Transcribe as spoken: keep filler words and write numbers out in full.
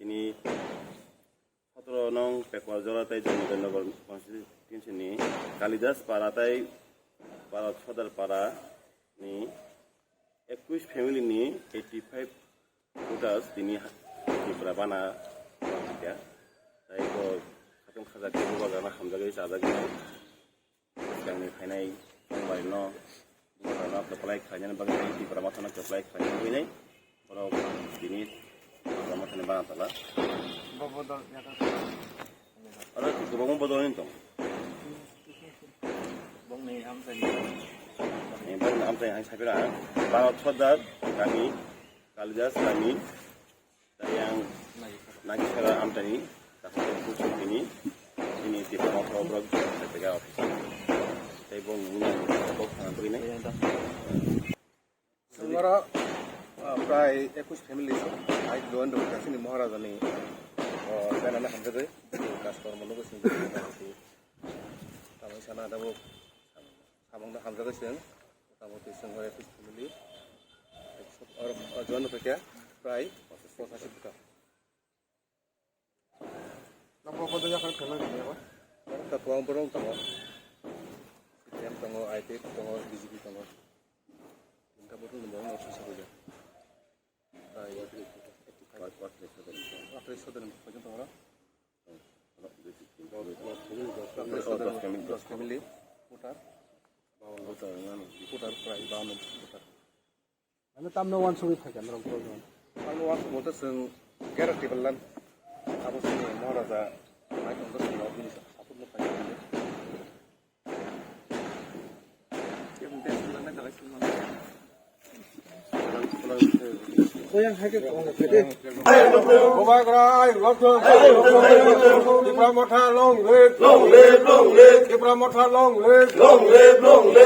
Ni sotoro nong Pekwa Jora tei Janardhan Nagar constituency ni Kalidas Para tei Bharat Sardar Para ni ekush family ni eighty five voters tini Tripura bana ya. Tei bo khatung khaja khe bo bagana hamjagwi chajagwi. Swkangni phainai tongbai no, borok no kwplai khlainani bagwi tei Tipra Mothano kwplai khlainani bagwi nai borok tini Tipra Mothani bana tala. Bo bodol ya ta. Aro kwbangma bodol ni tong. Bongni amchai. Eh, bongni amchai ang sapira ang. Bharat Sardar kami, Kalidas kami, Tei ang Nagisara amtani, takhuk puchuk tini, tini Tipra Motha borok tega office. Tei bo muni borok thang twi nai. Songora, ah, prai ekush family so, ai join do kasini Maharaja ni, oh, sana na hamjagwi, kas kormo logo sini. Tamo sana da bo, samung na hamjagwi sini. Motamoti chwng bai family, oro, o, join khaikha prai pochashi bwkha. Nokbo bodo yakhar khaima khaima ba? Oro ta kwbang borok tongo. C P M tongo, I P F tongo, B J P tongo. Inta borok ni borok no sasa khaikha. Prai atris sodon pojjonto oro. Atris sodon, dos family. Voter. Voter prai bawan voter. Ano tamno wansugwi phaikha norok borok no? Tamno wansugwi to chwng guarantee bellan. Abo chini Maharaja naitong to chwng bini support no phaikha. Bubagra, long live. Long live, long live. Tipra Motha, long live. Long live, long live. Tipra Motha, long live. Long live, long live.